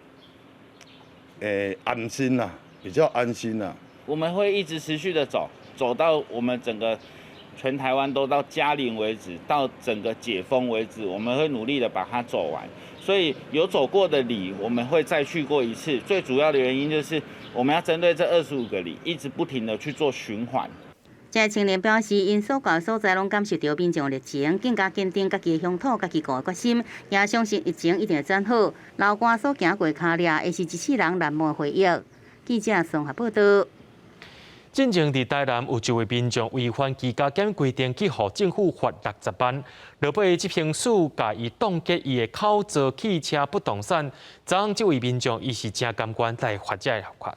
安心啦，比較安心啦。我們會一直持續的走，走到我們整個全台灣都到加零為止，到整個解封為止，我們會努力的把它走完。所以有走過的里，我們會再去過一次。最主要的原因就是我們要針對這25個里，一直不停的去做循環。這个青年表示，𪜶所到所在攏感受著民眾熱情，更加堅定家己的鄉土、家己故的決心，也相信疫情一定會轉好。流汗所行過跤跡，會是一世人難忘的回憶。記者綜合報導。進前佇台南有一位民眾違反居家檢疫規定，去予政府罰60萬。落尾執行署共伊凍結伊的口座、汽車、不動產。昨昏這位民眾伊是誠甘願來罰這个罰款。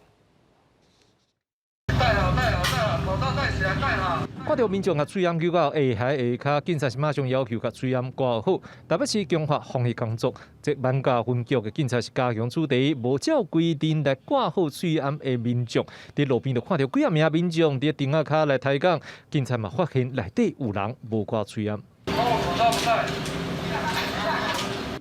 戴好，戴好，戴好，口罩戴起來，戴好。看著民眾共喙罨揪到下頦下跤，警察是馬上要求共喙罨掛好。台北市強化防疫工作，這萬甲分局的警察是加強處理無照規定來掛好喙罨的民眾。佇路邊就看著幾仔名民眾佇燈仔跤來抬槓，警察嘛發現內底有人無掛喙罨。口罩不戴。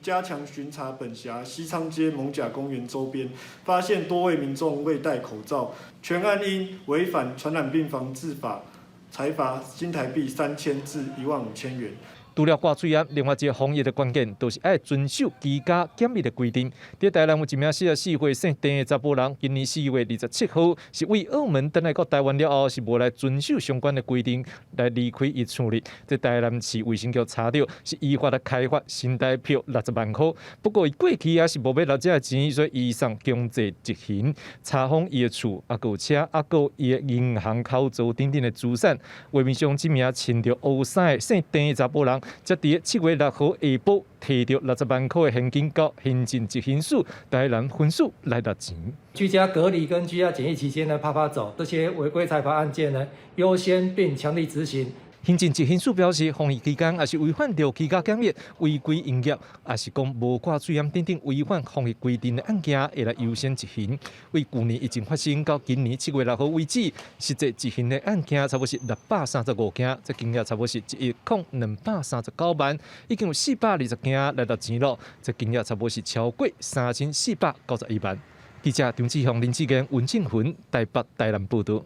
加強巡查本轄西昌街艋舺公園周邊，發現多位民眾未戴口罩，全案因違反傳染病防治法，裁罰新台幣3000至15000元。除了掛喙罨，另外一个防疫的關鍵，就是愛遵守居家檢疫的規定。佇台南有一名44歲姓鄭的查埔人，今年4月27號是為澳門轉來到台灣了後，是無來遵守相關的規定來離開伊厝裡。這台南市衛生局查著是依法來開罰新台票60萬塊。不過伊過去也是無欲納這个錢，所以移送強制執行，查封伊的厝、啊，閣有車、啊，閣有伊的銀行口座等等的資產。畫面上這名穿著烏衫的姓鄭的查埔人。才佇7月6號下晡，提著60萬塊的現金到行政執行署台南分署來拿錢。居家隔離跟居家檢疫期間呢，趴趴走，這些違規裁罰案件呢，優先並強力執行。行政執行署表示，防疫期間也是違反著居家檢疫、違規營業，也是講無掛喙罨等等違反防疫規定的案件，會來優先執行。為舊年疫情發生到今年7月6號為止，實際執行的案件差不多是635件，這金額差不多是1億239萬，已經有420件來納錢咯，這金額差不多是超過3491萬。記者張志雄、林志堅、溫正雲台北、台南報導。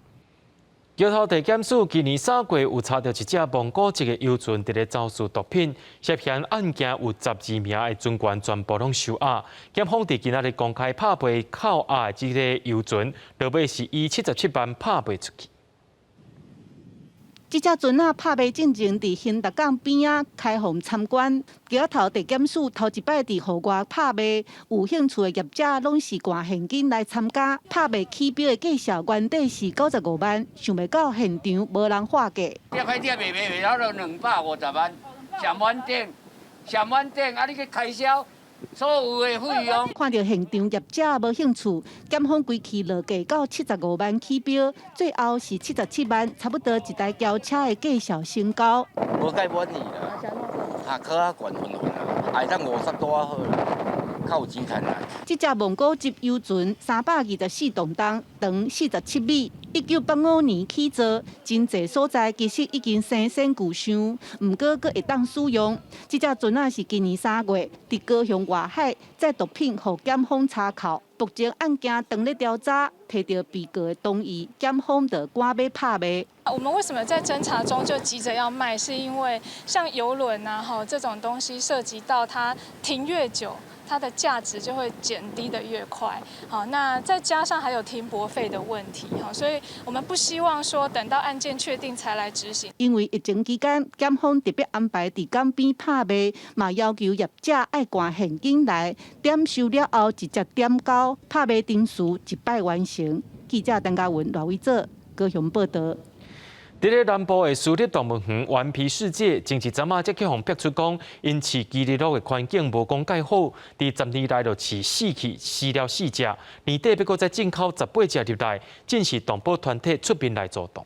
橋頭地檢署今年3月有查著一隻蒙古籍的遊船佇咧走私毒品，涉嫌案件有12名的船員全部攏收押。檢方佇今仔日公開拍賣扣押的這个遊船，落尾是以77萬拍賣出去。這隻船仔拍賣進前，佇興達港邊仔開放參觀。橋頭地檢署頭一擺佇戶外拍賣，有興趣的業者攏是捾現金來參加。拍賣起標的價數原底是95萬，想袂到現場無人喊價。這塊店賣賣賣到250萬，上滿頂，上滿頂，啊！你去開銷所有的費用。看著現場業者無興趣，檢方規氣落價到75萬起標，最後是77萬，差不多一台轎車的價數成交。無介滿意啦，啊，較較懸分分啦，會當50多好啦，較有錢趁啦。這隻蒙古籍遊船324公噸，長47米， 1985年起造，真濟所在其實已經生鏽舊傷，毋過閣會當使用。這隻船仔是今年3月佇高雄外海載毒品予檢方查扣，目前案件當咧調查，提著被告的同意，檢方就趕欲拍賣。我們為什麼在偵查中就急着要賣？是因為像郵輪啊，吼這種東西涉及到它停越久，它的價值就會減低得越快。好，那再加上還有停泊費的問題，哈，所以我們不希望說等到案件確定才來執行。因為疫情期間，檢方特別安排佇港邊拍賣，嘛要求業者愛攜現金來，點收了後直接點交，拍賣程序一擺完成。記者陳嘉文、賴偉哲高雄報導。佇咧南部的私立動物園頑皮世界，前一陣仔才去予爆出講，𪜶飼麒麟鹿的環境無講蓋好，佇10年內就飼死去死了四隻，年底欲閣再進口18隻入來，正是動保團體出面來阻擋。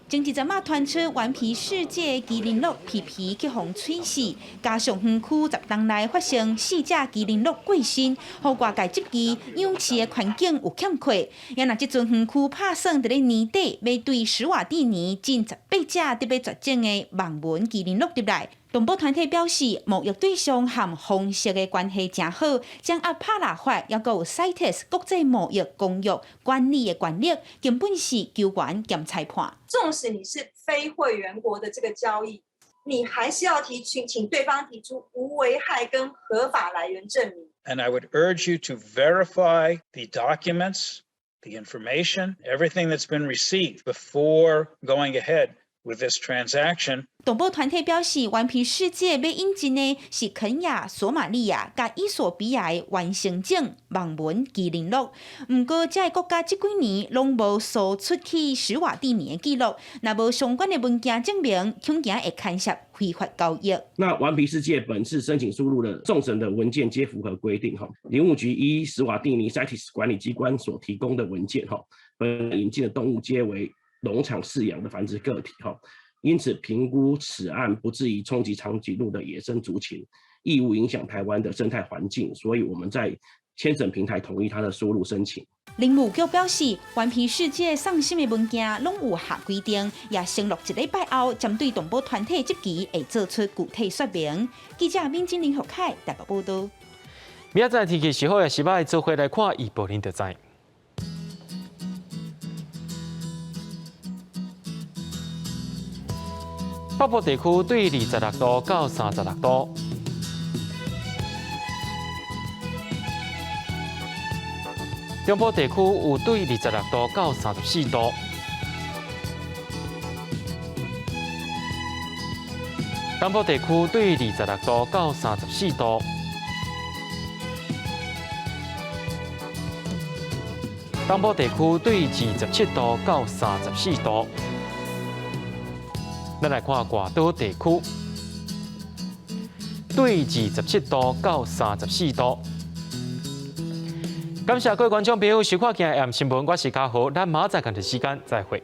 前一陣仔傳出頑皮世界麒麟鹿皮皮去予摧死，加上園區十冬內發生四隻麒麟鹿過身，予外界質疑養飼的環境有欠缺。也若這陣園區拍算佇咧年底欲對史瓦蒂尼進18隻特別絕種的網紋麒麟鹿入來。動保團體表示，貿易對象和方式的關係誠好，掌握帕納法，抑閣有 CITES 國際貿易公約管理的權力，根本是球員兼裁判。縱使你是非會員國的這個交易，你還是要提請請對方提出無危害跟合法來源證明。 And I would urge you to verify the documents, the information, everything that's been received before going ahead with this transaction. 動保團體表示，頑皮世界欲引進的是肯亞、索馬利亞佮衣索比亞的原生種網紋麒麟鹿。毋過，這个國家這幾年攏無輸出去史瓦蒂尼的記錄，若無相關的文件證明，恐驚會牽涉非法交易。那頑皮世界本次申請輸入的送審的文件皆符合規定，哈，林務局依史瓦蒂尼 CITES 管理機關所提供的文件，哈，本引進的動物皆為農場飼養的繁殖個體，哈。因此，評估此案不至於衝擊長頸鹿的野生族群，亦無影響台灣的生態環境，所以我們在簽審平台同意他的輸入申請。林務局表示，頑皮世界送審的文件攏有合規定，也承諾一禮拜後針對動保團體質疑會做出具體說明。記者敏晶林福凱台北報導。明仔載天氣是好抑是䆀，做伙來看預報，恁就知。北部地區對26度到36度，中部地區有對26度到34度，南部地區對26度到34度，東部地區對27度到34度。咱來看外島地區，對27度到34度。感謝各位觀眾朋友收看今日 AM 新聞，我是嘉豪，咱明仔載仝時間再會。